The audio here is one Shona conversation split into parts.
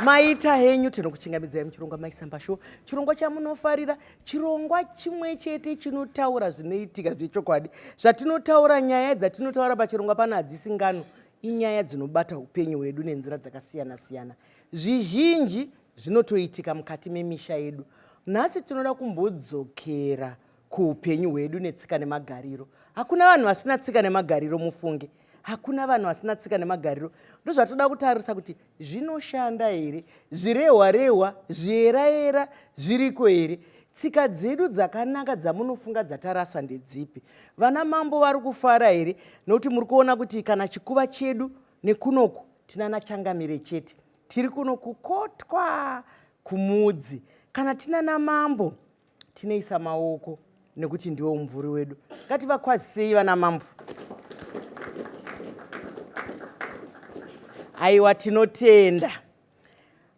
Maita henyu, tinokuchingamidzai muchirongwa Maisamba Show, chirongwa chamunofarira, chirongwa chimwe chete chinotaura zvinoitika zvechokwadi. Zvatinotaura, nyaya dzatinotaura pachirongwa pano hadzisi ngano, inyaya dzinobata upenyu hwedu nenzira dzakasiyana siyana. Zvizhinji zvinotoitika mukati memisha yedu. Nhasi tinoda kumbodzokera kuupenyu hwedu netsika nemagariro. Hakuna vanhu vasina tsika nemagariro, mufunge. Hakuna vanhu vasina tsika nemagariro. Ndozvatoda kutarisa kuti zvinoshanda here, zvirehwa rehwa, zvieraera zviriko here? Tsika dzedu dzakanaka dzamunofunga dzatarasa ndedzipi? Vana mambo vari kufara here? Nokuti muri kuona kuti kana chikuva chedu nekunoku tinana changamire chete. Tiri kuno kukotwa kumudzi. Kana tinana mambo tinoisa maoko nekuti ndiwo mumvuri wedu. Ngativakwazisei vana mambo. Aiwa, tinotenda.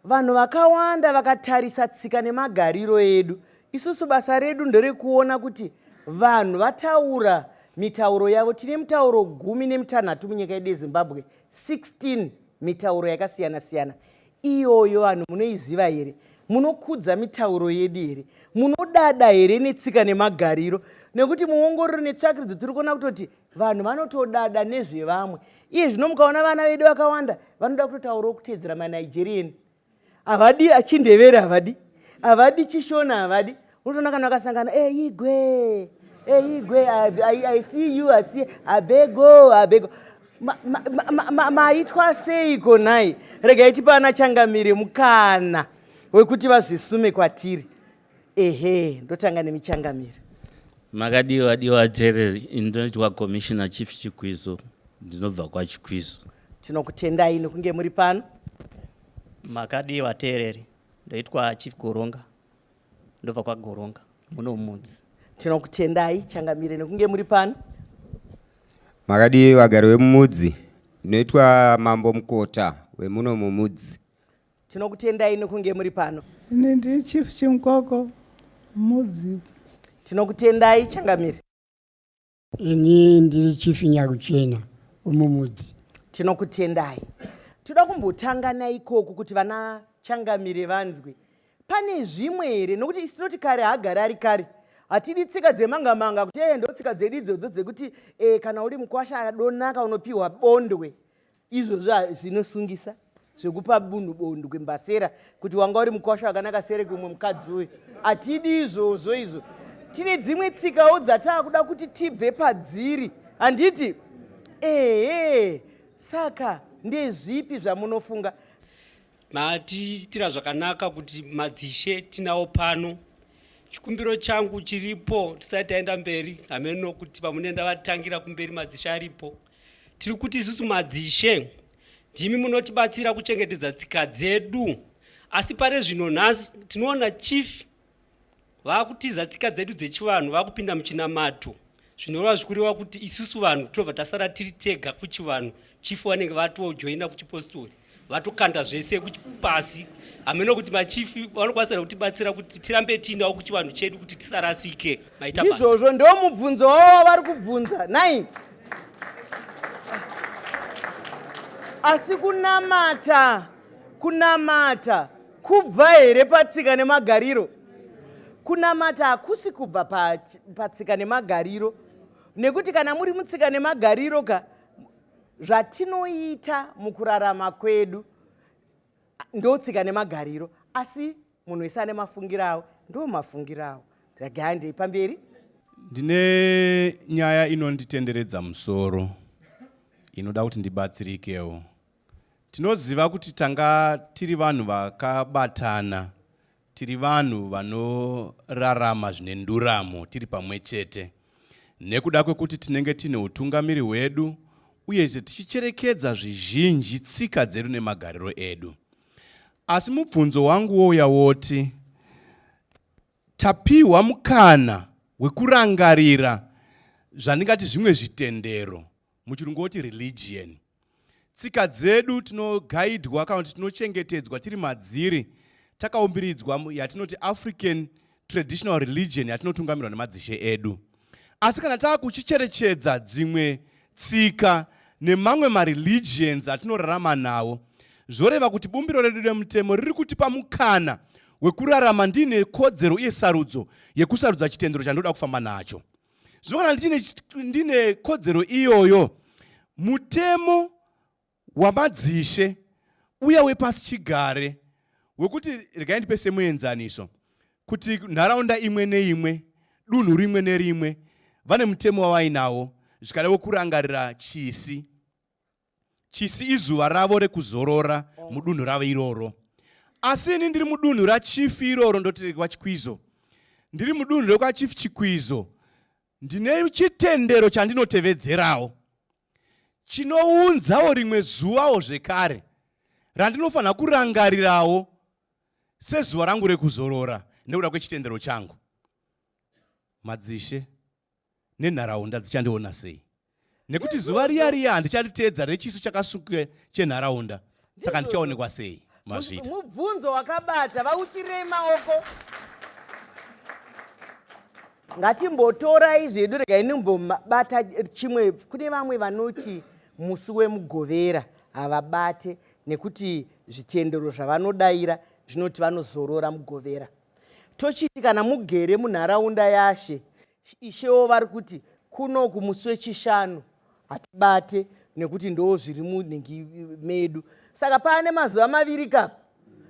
Vanhu vakawanda vakatarisa tsika nemagariro edu, isusu basa redu nderekuona kuti vanhu vataura mitauro yavo. Tine mitauro 16 munyika yedu yeZimbabwe, 16 mitauro yakasiyana siyana. Iyoyo vanhu munoiziva here? Munokudza mitauro yedu here? Munodada here netsika nemagariro? Nekuti muongororo netsvakiridzo tiri kuona kutoti vanhu vanotodada nezvevamwe. Iye zvino mukaona vana vedu vakawanda vanoda kutotaurawo kuteedzera maNigerian. Havadi chindevere, havadi, havadi chishona, havadi. Unotoona kana vakasangana, hey, igwe, hey, igwe, I see you, I see, abego, abego. Maitwa seiko nhai? Regai tipe ana changamire mukana wekuti vazvisume kwatiri. Ehe, ndotanga nemichangamire. Makadiwa diwa tereri, ndinoitwa Commissioner Chief Chikwizo, ndinobva kwaChikwizo. Tinokutendai nekunge muri pano. Makadiwa tereri, ndoitwa Chief Goronga, ndobva kwaGoronga muno mudzi. Tinokutendai changamire nekunge muri pano. Makadii vagari vemumudzi, ndinoitwa Mambo Mukota wemuno mumudzi. Tinokutendai nekunge muri pano. Ini ndi Chief Chimkoko mudzi. Tinokutendai changamire. Ini ndiri Chief Nyakuchena wemumudzi. Tinokutendai. Toda kumbotanga naikoku kuti vana changamire vanzwe. Pane zvimwe here? Nokuti isu tinoti kare haagari ari kare. Hatidi tsika dzemanga manga kuti ndo tsika dzedu idzodzo dzekuti kana uri mukwasha adonaka unopiwa bondwe. Izvozvo zvinosungisa zvekupa bunhu bondwe mbasera kuti wanga uri mukwasha wakanaka sere kumwe mukadzi uyu. Hatidi izvozvo izvo. Tine dzimwe tsikawo dzataakuda kuti tibve padziri. Handiti? Ehe. Saka ndezvipi zvamunofunga? Matiitira zvakanaka kuti madzishe tinawo pano. Chikumbiro changu chiripo tisati taenda mberi, hameno kuti pamunoenda vatangira kumberi madzishe aripo. Tiri kuti isusu madzishe ndimi munotibatsira kuchengetedza tsika dzedu, asi pare zvino nhasi tinoona chief vakutiza tsika dzedu dzechivanhu, vakupinda muchinamato, zvinoreva zvikureva kuti isusu vanhu tobva tasara tiri tega kuchivanhu. Chief vanenge vatojoina kuchipostori, vatokanda zvese pasi. Hameno kuti machifi vanokwanisa kutibatsira kuti tirambe tiinawo kuchivanhu chedu kuti tisarasike. Maita basa. Izvozvo ndo mubvunzo wavo wavari kubvunza nai. Asi kunamata, kunamata kubva here patsika nemagariro? Kunamata hakusi kubva patsika nemagariro, nekuti kana muri mutsika nemagariro ka, zvatinoita mukurarama kwedu ndotsika nemagariro, asi munhu wese ane mafungiro awo, ndo mafungiro awo. Regai pamberi. Ndine nyaya inonditenderedza musoro inoda kuti ndibatsirikewo. Tinoziva kuti tanga tiri vanhu vakabatana, tiri vanhu vanorarama zvine nduramo tiri pamwe chete, nekuda kwekuti tinenge tine utungamiri hwedu uyezve tichicherekedza zvizhinji tsika dzedu nemagariro edu. Asi mubvunzo wangu wouya woti, tapiwa mukana wekurangarira zvandingati zvimwe zvitendero, muchirungu woti religion. Tsika dzedu tinogaidwa kana kuti tinochengetedzwa tiri madziri, takaumbiridzwa yatinoti African traditional religion yatinotungamirwa nemadzishe edu. Asi kana taakuchicherechedza dzimwe tsika nemamwe mareligions atinorarama nawo, Zvoreva kuti bumbiro redu remutemo riri kutipa mukana wekurarama ndiine kodzero uye sarudzo yekusarudza chitendero chandoda kufamba nacho. Zvino kana ndine kodzero iyoyo, mutemo wamadzishe uya wepasi chigare wekuti regai ndipe semuenzaniso kuti nharaunda imwe neimwe dunhu rimwe nerimwe vane mutemo wavainawo zvikare wekurangarira chisi chisi izuva ravo rekuzorora mudunhu ravo iroro asi ini ndiri mudunhu rachief iroro ndoti kwachikwizo ndiri mudunhu rekwachief chikwizo ndine chitendero chandinotevedzerawo chinounzawo rimwe zuvawo zvekare randinofanira kurangarirawo sezuva rangu rekuzorora nekuda kwechitendero changu madzishe nenharaunda dzichandiona sei nekuti zuva riya riya handichariteedza rechiso chakasuka chenharaunda saka ndichaonekwa sei mazvita mubvunzo wakabata vauchirei maoko ngatimbotorai zvedu regai ndimbobata chimwe kune vamwe vanoti musi wemugovera havabate nekuti zvitendero zvavanodaira zvinoti vanozorora mugovera tochiti kana mugere munharaunda yashe ishewo vari kuti kunoku musi wechishanu hatibate nekuti ndo zviri munhingi medu saka paane mazuva maviri kapa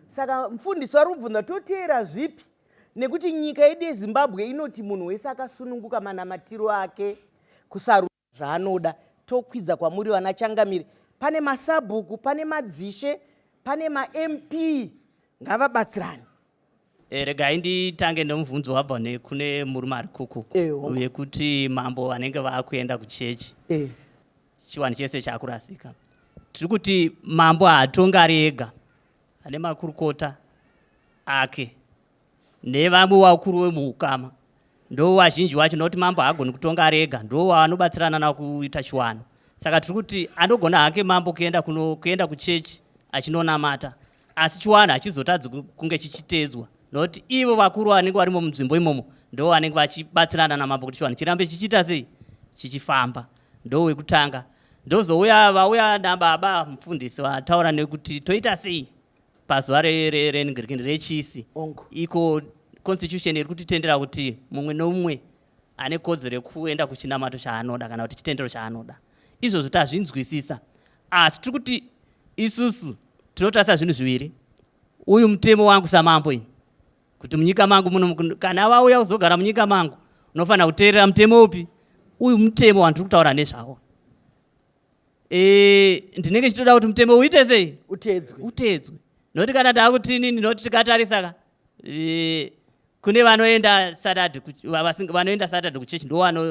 saka mufundisi vari kubvunza toteera zvipi nekuti nyika yedu yezimbabwe inoti munhu wese akasununguka manamatiro ake kusarudza zvaanoda tokwidza kwamuri vana changamire pane masabhuku pane madzishe pane mamp ngavabatsirane Eh, regai nditange nemubvunzo wabva nekune murume ari kuku Eh, hongu. wekuti mambo vanenge vakuenda kuchechi Eh, chiwanhu chese chakurasika tiri kuti mambo haatongi ari ega ane makurukota ake nevamwe vakuru vemuukama ndo vazhinji vacho nokuti mambo haagoni kutonga ari ega ndo vaanobatsirana navo kuita chiwano saka tiri kuti anogona hake mambo kuenda kuno kuenda kuchechi achinonamata asi chiwano hachizotadzi kunge chichiteedzwa nokuti ivo vakuru vanenge varimo munzvimbo imomo ndo vanenge vachibatsirana namambo kuti chiwano chirambe chichiita sei chichifamba ndo wekutanga ndozouya vauya nababa mufundisi vataura nekuti toita sei pazuva renhingirikini rechisi Ongo. iko constitution iri kutitendera kuti mumwe nomumwe ane kodzero yekuenda kuchinamato chaanoda kana kuti chitendero chaanoda izvozvo tazvinzwisisa asi tiri kuti isusu tinotarisa zvinhu zviviri uyu mutemo wangu samambo ini kuti munyika mangu muno kana vauya kuzogara munyika mangu unofanira kuteerera mutemo upi uyu mutemo wandiri kutaura nezvawo e, ndinenge chitoda kuti mutemo uite sei uteedzwe uteedzwe nokuti kana taakuti inini nokuti tikatarisa ka e, kune vanoenda saturday vanoenda saturday kuchechi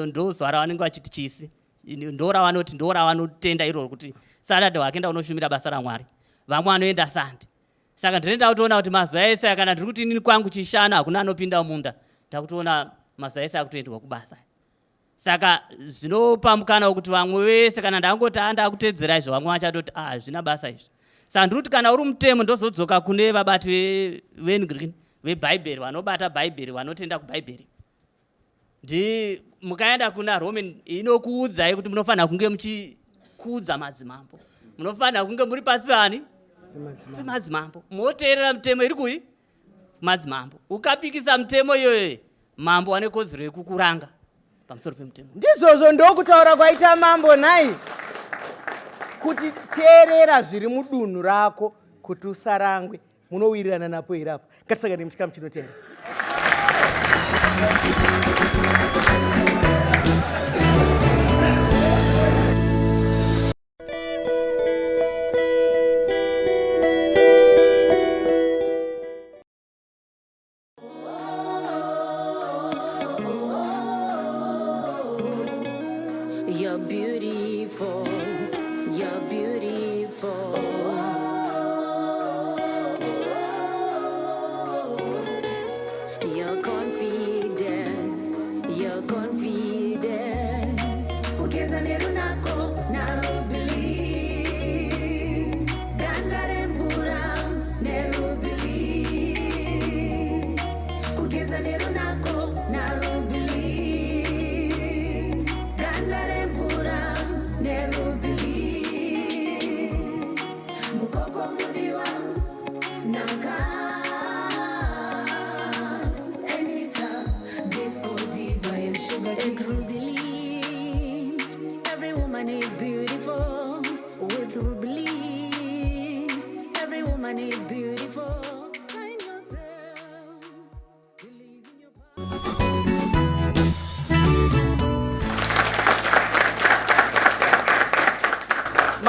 ndozuva ravanenge vachiti chisi ndo ravanoti ndo ravanotenda iroro kuti saturday wakuenda unoshumira basa ramwari vamwe vanoenda sunday saka ndinoenda kutoona kuti mazuva ese aya kana ndiri kuti inini kwangu chishanu hakuna anopinda munda ndakutoona mazuva ese akutoendwa kubasa saka zvinopa mukana wekuti vamwe vese kana ndangoti a ndakutedzera izvo vamwe vachatoti a hazvina basa izvi saka ndiri kuti kana uri mutemo ndozodzoka kune vabati vengreen vebhaibheri vanobata bhaibheri vanotenda kubhaibheri ndi mukaenda kuna roman inokuudzai kuti munofanira kunge muchikudza madzimambo munofanira kunge muri pasi peani pemadzimambo moteerera mitemo iri kui madzimambo ukapikisa mitemo iyoyo mambo ane kodzero yekukuranga pamusoro pemutemo ndizvozvo ndokutaura kwaita mambo nhai kuti teerera zviri mudunhu rako kuti usarangwe munowirirana napo here apo ngatisangane muchikamu chinotenda You're beautiful. You're beautiful. You're confident. You're confident. Kugeza nerunako narubili. Ganda remvura nerubili. Kugeza nerunako narubili. Ganda remvura nerubili. Mukoko muri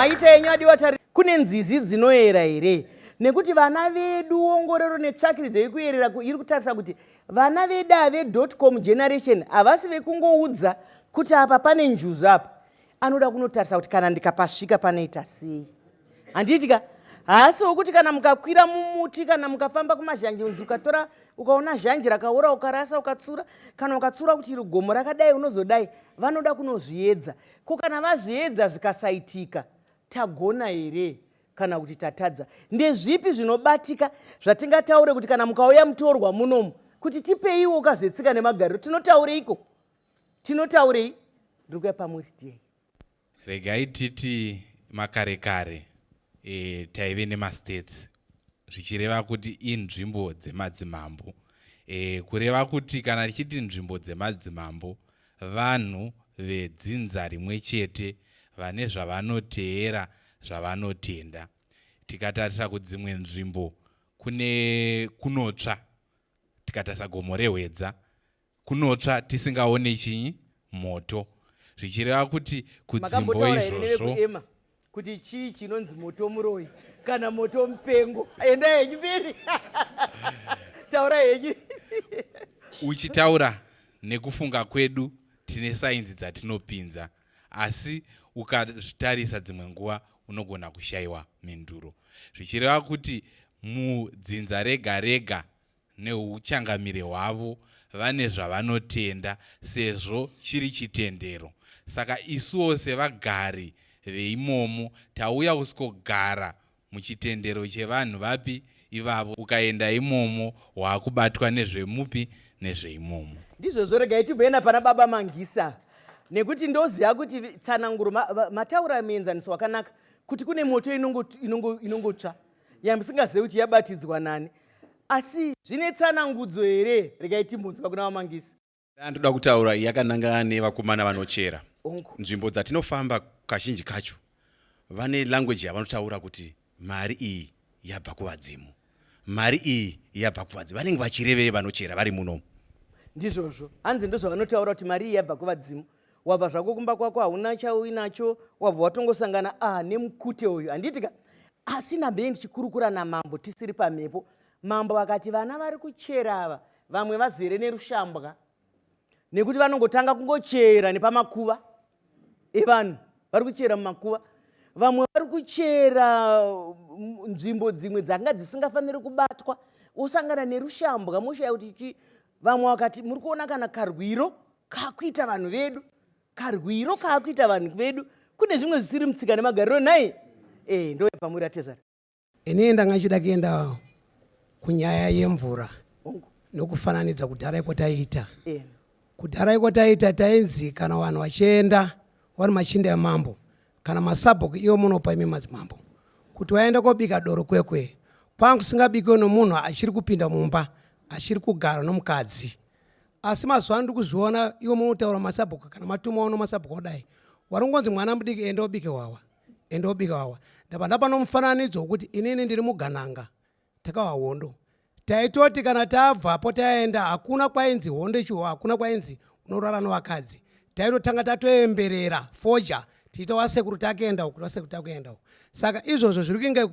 Maita enyu adiwa tari kune nzizi dzinoera here? Nekuti vana vedu ongororo netsvakiridzo iri kuyerera iri kutarisa kuti vana vedu ave dotcom generation havasi vekungoudza kuti apa pane njuzu apa. Anoda kunotarisa kuti kana ndikapasvika panoita sei. Handiti ka? Haasi wokuti kana mukakwira mumuti kana mukafamba kumazhanje unzi ukatora ukaona zhanje rakaora ukarasa ukatsura kana ukatsura kuti iri gomo rakadai unozodai vanoda kunozviedza ko kana vazviedza zvikasaitika tagona here kana kuti tatadza ndezvipi zvinobatika zvatingataure kuti kana mukauya mutorwa munomu kuti tipeiwo kazvetsika nemagariro tinotaureiko tinotaurei ndiri kuya pamuri diyai Regai titi makare kare e, taive nemastates zvichireva kuti inzvimbo dzemadzimambo e, kureva kuti kana tichiti nzvimbo dzemadzimambo vanhu vedzinza rimwe chete vane zvavanoteera zvavanotenda tikatarisa kudzimwe nzvimbo kune kunotsva tikatarisa gomo rehwedza kunotsva tisingaone chinyi moto zvichireva kuti kudzimbo izvozvo kuti chii chinonzi moto muroyi kana moto mupengo enda henyu mberi taura henyu uchitaura nekufunga kwedu tine sainzi dzatinopinza asi ukazvitarisa dzimwe nguva unogona kushayiwa mhinduro zvichireva kuti mudzinza rega rega neuchangamire hwavo vane zvavanotenda sezvo chiri chitendero saka isuwo sevagari veimomo tauya kusvikogara muchitendero chevanhu vapi ivavo ukaenda imomo waakubatwa nezvemupi nezveimomo. Ndizvozvo regai timboenda pana baba Mangisa nekuti ndoziva kuti tsananguro mataura muenzaniso wakanaka kuti kune moto inongotsva inongo, inongo yamusingazive kuti yabatidzwa nani asi zvine tsanangudzo here regai timbonzwa kuna vamangisi Ndoda kutaura yakanangana nevakomana vanochera nzvimbo dzatinofamba kazhinji kacho vane language yavanotaura kuti mari iyi yabva kuvadzimu mari iyi yabva kuvadzimu vanenge vachirevei vanochera vari muno ndizvozvo hanzi ndozvavanotaura kuti mari iyi yabva kuvadzimu wabva zvako kumba kwako hauna chauinacho wabva watongosangana ah nemukute uyu handiti ka asi nambei ndichikurukura namambo tisiri pamhepo mambo vakati vana vari kuchera ava vamwe vazere nerushambwa nekuti vanongotanga kungochera nepamakuva evanhu vari kuchera mumakuva vamwe vari kuchera nzvimbo dzimwe dzanga dzisingafaniri kubatwa wosangana nerushambwa moshaya kuti chi vamwe vakati muri kuona kana karwiro kakuita vanhu vedu karwiro kaakuita vanhu vedu kune zvimwe zvisiri mutsika nemagariro nhai e eh, ndo pamuri atezvara ini ndanga nchida kuenda kunyaya yemvura nokufananidza kudhara iko taiita eh. kudhara iko taiita tainzi kana vanhu vachienda vari machinda emambo kana masabhuku iwo munopa imi madzimambo kuti waenda kobika doro kwekwe kwanga kusingabikiwe nomunhu achiri kupinda mumba achiri kugara nomukadzi asi mazuva ano ndikuzviona iwe munotaura masabhuku kana matuma uno masabhuku odai waringonzi mwana mudiki enda obike wawa enda obika wawa ndabva ndapa nomufananidzo wekuti inini ndiri mugananga takawa hondo taitoti kana tabvapo taenda hakuna kwainzi hondo ichiho hakuna kwainzi unorara novakadzi taitotanga tatoemberera foja tiita wasekuru takuenda uku wasekuru takuenda uku saka izvozvo zviri kunge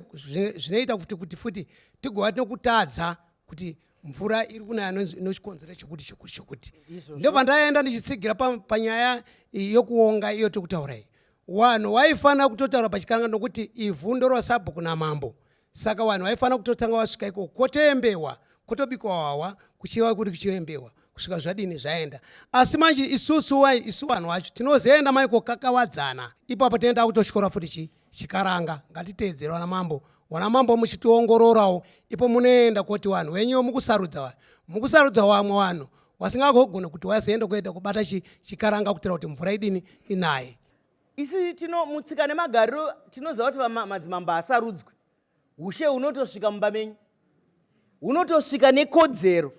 zvinoita kuti kuti futi tigova tinokutadza kuti mvura iri kunaya inochikonzera chokuti chokuti chokuti ndobva ndaenda ndichitsigira panyaya yokuonga iyo tiri kutaura iyi wanhu waifanira kutotaura pachikaranga nokuti ivhu ndorwasabhuku namambo saka vanhu vaifanira kutotanga vasvika ikoko kwotoembewa kwotobikwa hwahwa kuchiva kuri kuchiembewa kusvika zvadini zvaenda asi manje isusu wai isu vanhu vacho tinozoenda mai kokakavadzana ipapo tinoenda kutotyora futi chi chikaranga ngatiteedzere wana mambo wana mambo muchitiongororawo ipo munoenda koti vanhu venyu mukusarudza vanhu mukusarudza vamwe vanhu wasingagogone kuti wazoenda kuenda kubata chikaranga kutira kuti mvura idini inaye Isu tino mutsika nemagariro tinoziva kuti madzimambo haasarudzwi. Ushe hunotosvika mumba menyu, hunotosvika nekodzero,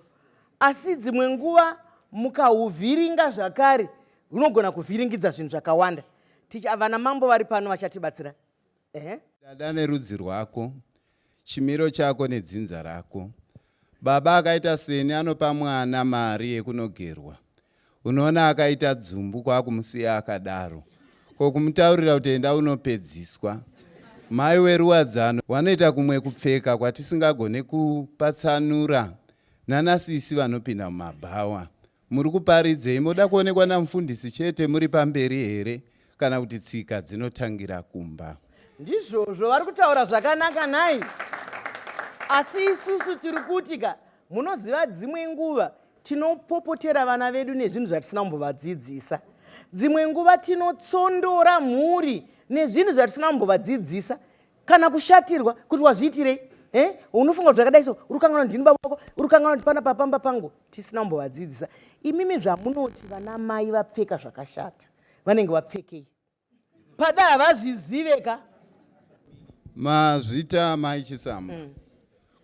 asi dzimwe nguva mukahuvhiringa zvakare hunogona kuvhiringidza zvinhu zvakawanda. Ticha vana mambo vari pano vachatibatsira. Ehe. Dada nerudzi rwako, chimiro chako nedzinza rako. Baba akaita seni anopa mwana mari yekunogerwa. Unoona akaita dzumbu kwakumusiya akadaro. Ko kumutaurira kuti enda unopedziswa. Mai weruwadzano wanoita kumwe kupfeka kwatisingagone kupatsanura nanasisi vanopinda mumabhawa. Muri kuparidzei moda kuonekwa namufundisi chete muri pamberi here kana kuti tsika dzinotangira kumba? Ndizvozvo vari kutaura zvakanaka nhai. Asi isusu tiri kuti ka munoziva dzimwe nguva tinopopotera vana vedu nezvinhu zvatisina kumbovadzidzisa. Dzimwe nguva tinotsondora mhuri nezvinhu zvatisina kumbovadzidzisa kana kushatirwa kuti wazviitirei eh? Unofunga kuti zvakadai so uri kukanganwa ndini baba wako, uri kukanganwa kuti pana papamba pangu tisina kumbovadzidzisa. Imimi zvamunoti vana mai vapfeka zvakashata vanenge vapfekei? Pada havazvizive ka. Mazvita mai Chisamba.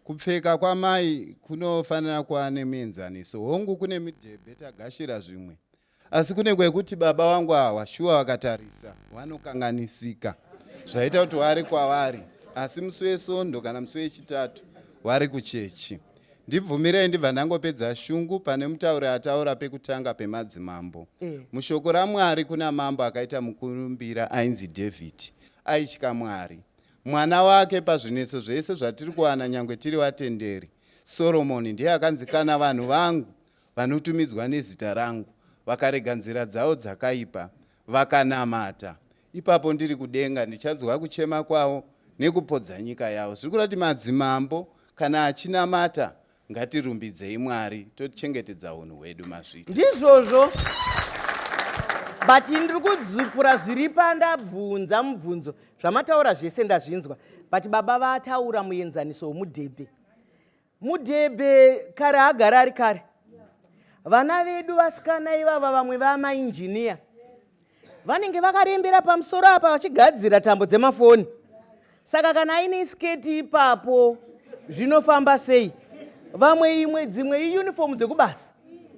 Kupfeka kwamai kunofanira kuva nemuenzaniso. Hongu kune midhebhe tagashira zvimwe. Asi kune kwekuti baba wangu awa shuwa vakatarisa vanokanganisika. Zvaita kuti wari kwavari asi musi weSondo kana musi weChitatu wari kuchechi. Ndibvumirei ndibva ndangopedza shungu pane mutauri ataura pekutanga pemadzimambo. Mushoko raMwari kuna mambo akaita mukurumbira ainzi David. Aitya Mwari. Mwana wake pazvinetso zvese zvatiri kuwana nyangwe tiri vatenderi, Soromoni ndiye akanzi kana vanhu vangu vanotumidzwa nezita rangu vakarega nzira dzavo dzakaipa vakanamata ipapo ndiri kudenga ndichanzwa kuchema kwavo nekupodza nyika yavo. Zviri kureva kuti madzimambo kana achinamata ngatirumbidzei Mwari tochengetedza unhu hwedu. Mazvita. Ndizvozvo but ndiri kudzupura zviri pandabvunza mubvunzo zvamataura zvese ndazvinzwa but baba vataura muenzaniso womudhebhe. Mudhebhe kare agara ari kare. Vana vedu vasikana ivava vamwe vamainjiniya vanenge vakarembera pamusoro apa vachigadzira tambo dzemafoni. Saka kana aine sketi ipapo zvinofamba sei? Vamwe imwe dzimwe iunifomu dzekubasa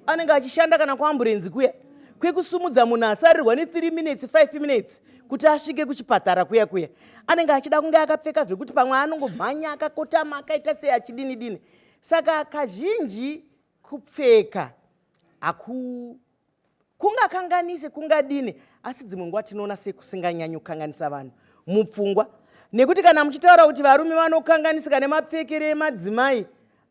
anenge achishanda kana kuamburenzi kuya kwekusumudza munhu asarirwa ne3 minutes 5 minutes kuti asvike kuchipatara kuya kuya anenge achida kunge akapfeka zvekuti pamwe anongomhanya akakotama akaita sei achidini dini. Saka kazhinji kupfeka haku kungakanganise kungadini asi dzimwe nguva tinoona sekusinganyanyi kukanganisa vanhu mupfungwa nekuti kana muchitaura kuti varume vanokanganisika nemapfekero emadzimai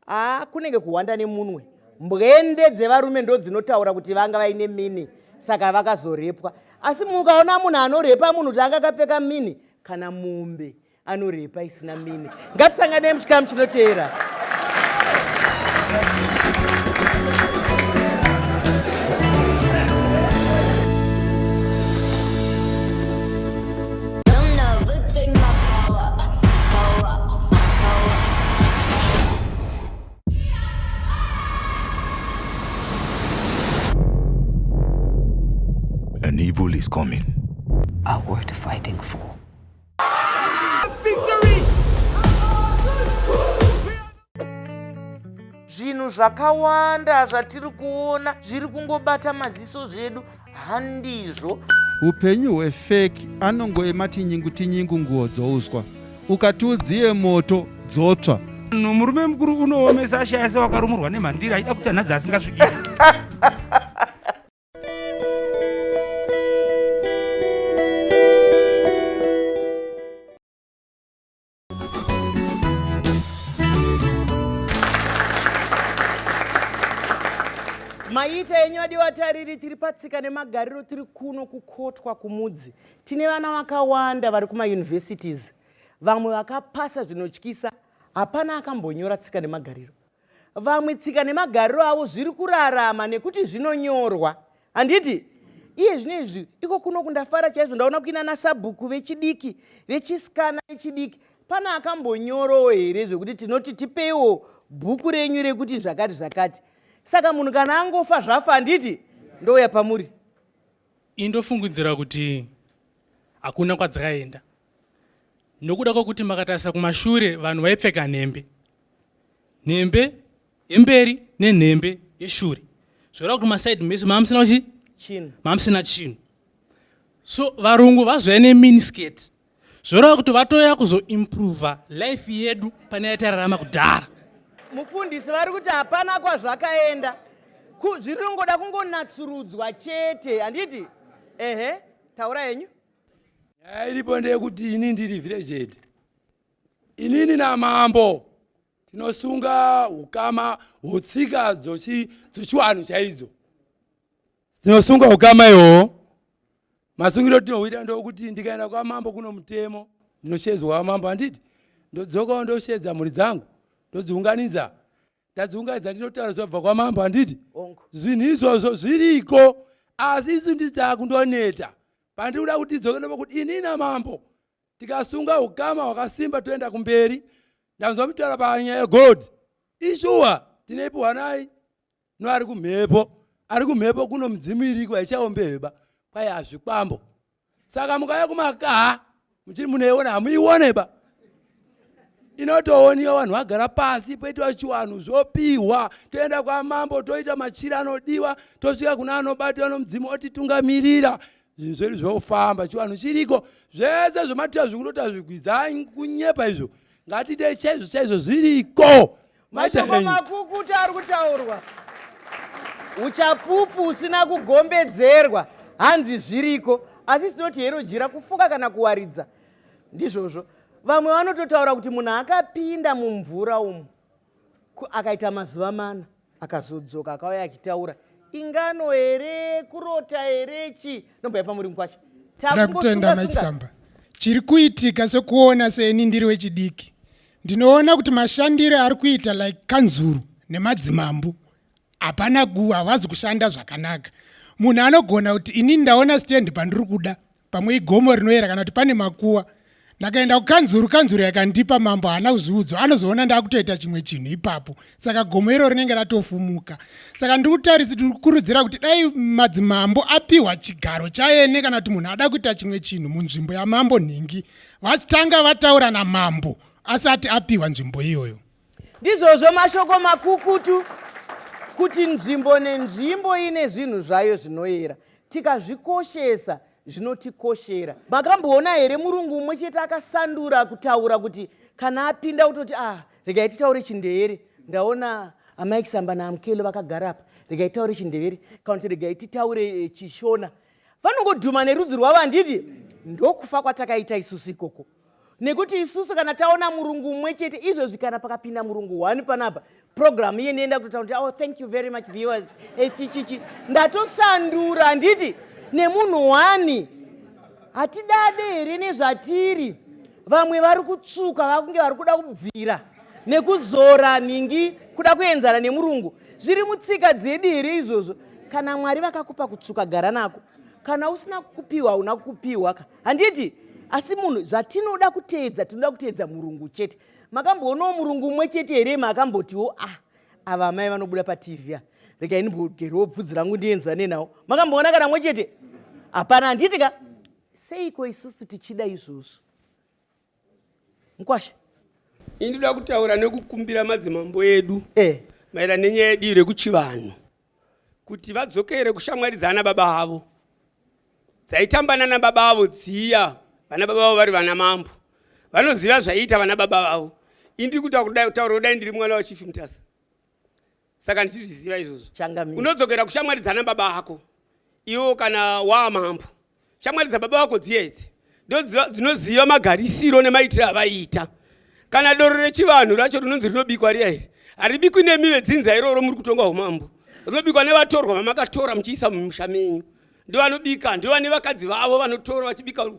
aa kunenge kuhwanda nemunwe. Mbwende dzevarume ndo dzinotaura kuti vanga vaine mini saka vakazorepwa. Asi mukaona munhu anorepa munhu kuti anga akapfeka mini kana mombe anorepa isina mini. Ngatisanganei muchikamu chinoteera. An evil is coming. Are worth fighting for. Victory! Zvinhu zvakawanda zvatiri kuona zviri kungobata maziso zvedu handizvo. Hupenyu hwefake anongoema tinyingu tinyingu nguo dzouswa ukati udziye moto dzotsva. Murume mukuru unoomesa ashaya sewakarumurwa nemhandira achida kutanhadza asingasviki. Maita enyu adiwa tariri, tiri patsika nemagariro, tiri kuno kukotwa kumudzi. Tine vana vakawanda vari kumauniversities, vamwe vakapasa zvinotyisa, hapana akambonyora tsika nemagariro. Vamwe tsika nemagariro avo zviri kurarama nekuti zvinonyorwa, handiti? Iye zvino izvi iko kuno kundafara chaizvo, ndaona kuina nasabhuku vechidiki, vechisikana vechidiki. Pane akambonyorowo here zvekuti tinoti tipeiwo bhuku renyu rekuti zvakati zvakati? Saka munhu kana angofa zvafa, handiti? Ndouya pamuri. Indofungidzira kuti hakuna kwadzakaenda nokuda kwekuti makatarisa kumashure vanhu vaipfeka nhembe, nhembe yemberi nenhembe yeshure, zvoreva kuti masaidi mese maamusina chi chinhu, maamusina chinhu. So varungu vazouya neminiskirt, zvoreva kuti vatouya kuzoimprova life yedu pane yatairarama kudhara. Mufundisi vari kuti hapana kwazvakaenda, zviri kungoda kungonatsurudzwa chete, handiti? Ehe, taura henyu. Nyaya iripo ndeyekuti ini ndiri village head. Inini namambo tinosunga ukama hwetsika dzochiwanhu chaidzo. Tinosunga ukama ihoho. Masungiro tinohuita ndokuti ndikaenda kwamambo kuno mutemo ndinoshedzwa kwamambo handiti ndodzokawo ndoshedza mhuri dzangu ndodziunganidza ndadziunganidza ndinotaura zvabva kwamambo handiti zvinhu izvozvo zviriko asi isu ndisi taakundoneta pandiri kuda kuti idzoke ndopakuti ini namambo tikasunga ukama hwakasimba toenda kumberi ndanzwa mitaura panyaya yegold ishuwa tineipiwa nai no ari kumhepo ari kumhepo kuno midzimu iriko haichaombeheba kwai hazvikwambo saka mukauya kumakaha muchiri munoiona hamuioneba inotooniwa vanhu vagara pasi poitwa chiwanhu zvopiwa toenda kwamambo toita machira anodiwa tosvika kuna anobatiwa nomudzimu otitungamirira zvinhu zvedu zvofamba chivanhu chiriko zvese zvematira zvikutota zvigwidza kunyepa izvo ngatiitei chaizvo chaizvo zviriko mashoko makukutu ari kutaurwa uchapupu usina kugombedzerwa hanzi zviriko asi tinoti hero jira kufuka kana kuwaridza ndizvozvo vamwe vanototaura kuti munhu akapinda mumvura umu akaita mazuva mana akazodzoka akauya achitaura ingano here kurota here chi nobva yapa muri mukwasha Ndakutenda Mai Chiri kuitika sekuona seni ndiri wechidiki ndinoona kuti mashandiro ari kuita like kanzuru nemadzimambo hapana gu havazi kushanda zvakanaka munhu anogona kuti inini ndaona stand pandiri kuda pamwe igomo rinoyera kana kuti pane makuwa ndakaenda kukanzuru kanzuru yakandipa mambo haana kuzviudzwa anozoona ndakutoita chimwe chinhu ipapo saka gomo iro rinenge ratofumuka saka ndiri kurudzira kuti dai madzimambo apiwa chigaro chaene kana kuti munhu ada kuita chimwe chinhu munzvimbo yamambo nhingi vachitanga vataura namambo asati apiwa nzvimbo iyoyo Ndizvozvo mashoko makukutu kuti nzvimbo nenzvimbo ine zvinhu zvayo zvinoyera. Tikazvikoshesa zvinotikoshera. Makamboona here murungu umwe chete akasandura kutaura kuti kana apinda kutoti ah regai titaure chindevere ndaona amai Kisamba naAmkelo vakagara apa regai titaure chindevere kana kuti regai titaure eh, chishona. Vanongodhuma nerudzi rwavo handiti? Ndokufa kwatakaita isusu ikoko. Nekuti isusu kana taona murungu umwe chete izvozvi kana pakapinda murungu one panapa program iye ndienda kutotaura kuti oh thank you very much viewers echichichi eh, ndatosandura handiti nemunhu one hatidade here nezvatiri vamwe vari kutsvuka vakunge vari kuda kubvira nekuzora nhingi kuda kuenzana nemurungu zviri mutsika dzedu here izvozvo kana mwari vakakupa kutsvuka gara nako kana usina kupiwa hauna kupiwa ka handiti asi munhu zvatinoda kuteedza tinoda kuteedza murungu chete makamboonawo murungu umwe chete here makambotiwo ah ava amai vanobuda patv a regai ndimbogerewo bvudzi rangu ndienzane nawo makamboona kana mwe chete hapana handiti ka seiko isusu tichida izvozvo mkwasha ini ndoda kutaura nekukumbira madzimambo edu eh. maererano nenyaya yedu rekuchivanhu kuti vadzokere kushamwari dzaana baba avo dzaitamba nana baba avo dziya vana baba vavo vari vana mambo vanoziva zvaiita vana baba vavo ini ndiri kutaura kudai ndiri mwana wachief mutasa saka ndichizviziva izvozvo unodzokera kushamwari dzana baba ako iwo kana waa mambo shamwari dzababa vako dziya idzi ndodzinoziva magarisiro nemaitiro avaiita kana doro rechivanhu racho rinonzi rinobikwa riya iri haribikwi nemi vedzinza iroro muri kutonga umambo rinobikwa nevatorwa vamakatora muchiisa mumusha menyu ndovanobika ndovane vakadzi vavo vanotora vachibika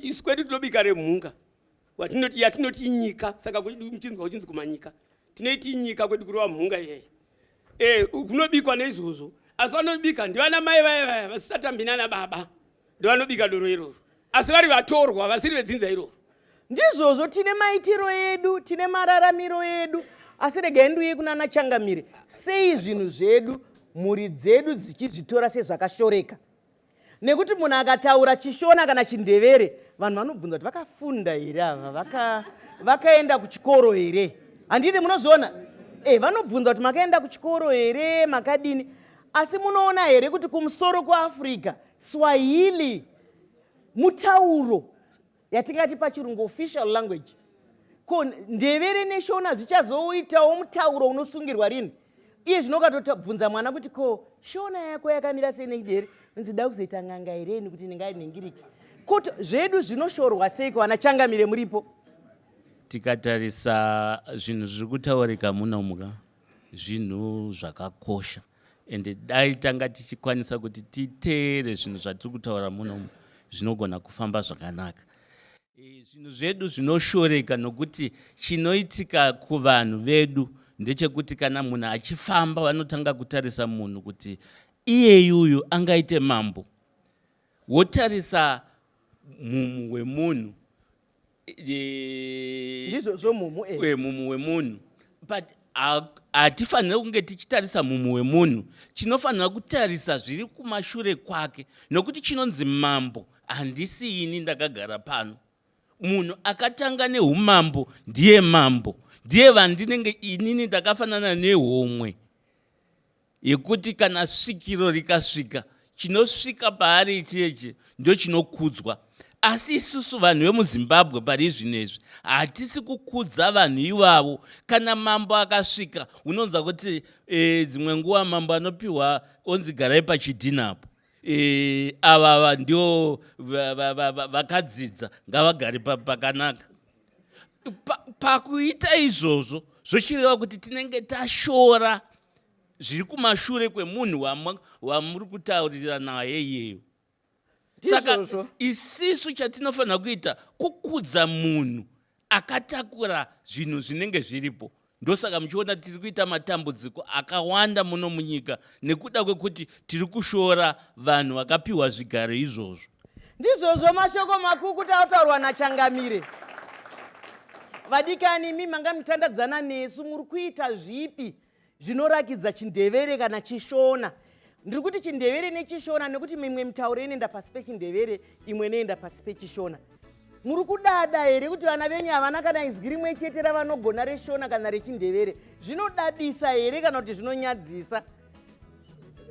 isu kwedu tinobika remhunga watinoti yatinoti inyika saka kwedu muchinzwa uchinzi kumanyika tinoiti inyika kwedu kurova mhunga iyeye e, kunobikwa neizvozvo asi vanobika ndivana mai vaya vaya vasisatambi nana baba ndovanobika doro iroro asi vari vatorwa vasiri vedzinza iroro ndizvozvo tine maitiro edu tine mararamiro edu asi regai ndiuye kunana changamire sei zvinhu zvedu mhuri dzedu dzichizvitora sezvakashoreka nekuti munhu akataura chishona kana chindevere vanhu vanobvunza kuti vakafunda here ava vakaenda kuchikoro here handiti munozviona e vanobvunza kuti makaenda kuchikoro here makadini asi munoona here kuti kumusoro kuafrica swahili mutauro yatingati pachirungu official language ko ndevere neshona zvichazoitawo mutauro unosungirwa rini iye zvino ukatobvunza mwana kuti ko shona yako yakamira sei nechidere nzi da kuzoita n'anga here ini kuti ndingainhingiriki Kuti zvedu zvinoshorwa seiko vana changamire muripo? Tikatarisa zvinhu zviri kutaurika munomuka zvinhu zvakakosha ende dai tanga tichikwanisa kuti titeere zvinhu zvatiri kutaura munomu zvinogona kufamba zvakanaka. E, zvinhu zvedu zvinoshoreka nokuti chinoitika kuvanhu vedu ndechekuti kana munhu achifamba vanotanga kutarisa munhu kuti iyeyuyu angaite mambo wotarisa mumhu wemunhu e, ndizvozvo mumhu e. e mumhu wemunhu but hatifanire kunge tichitarisa mumhu wemunhu tinofanira kutarisa zviri kumashure kwake nokuti chinonzi mambo handisi ini ndakagara pano munhu akatanga neumambo ndiye mambo ndiye vandinenge inini ndakafanana nehomwe yekuti kana svikiro rikasvika chinosvika paari ichiyechi ndochinokudzwa asi isusu vanhu vemuzimbabwe pari zvino izvi hatisi kukudza vanhu ivavo kana mambo akasvika unonzwa kuti e, dzimwe nguva mambo anopiwa onzi garai pachidhinapo e, ava ndio vakadzidza ngavagare pakanaka pakuita pa izvozvo zvochireva kuti tinenge tashora zviri kumashure kwemunhu wamuri kutaurira naye iyeyo saka isisu chatinofanira kuita kukudza munhu akatakura zvinhu zvinenge zviripo ndosaka muchiona tiri kuita matambudziko akawanda muno munyika nekuda kwekuti tiri kushora vanhu vakapiwa zvigaro izvozvo ndizvozvo mashoko makukuta ataurwa nachangamire vadikani imi manga mutandadzana nesu muri kuita zvipi zvinorakidza chindevere kana chishona ndiri kuti chindevere nechishona nekuti mimwe mitauro inoenda pasi pechindevere imwe inoenda pasi pechishona muri kudada here kuti vana venyu havana kana izwi rimwe chete ravanogona reshona kana rechindevere zvinodadisa here kana kuti zvinonyadzisa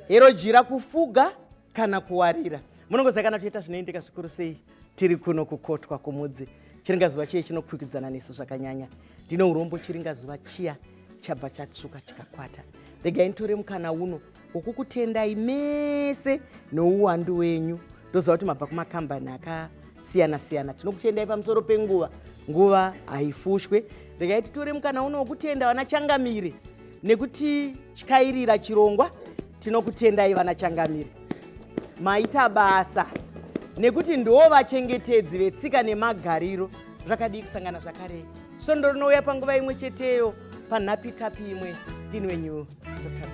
hero jira kufuga kana kuwarira munongoziva kana toita zvinoendeka zvikuru sei tiri kuno kukotwa kumudzi chiringazuva chiye chinokwikwidzana nesu zvakanyanya ndine urombo chiringazuva chiya chabva chatsvuka chikakwata regai nditore mukana uno wokukutendai mese nouwandu wenyu ndoziva kuti mabva kumakambani akasiyana siyana tinokutendai pamusoro penguva nguva haifushwe regai titore mukana uno wokutenda vana changamire nekutityairira chirongwa tinokutendai vana changamire maita basa nekuti ndoo vachengetedzi vetsika nemagariro zvakadii kusangana zvakare svondo rinouya panguva imwe cheteyo panhapitapi imwe ndini wenyu dr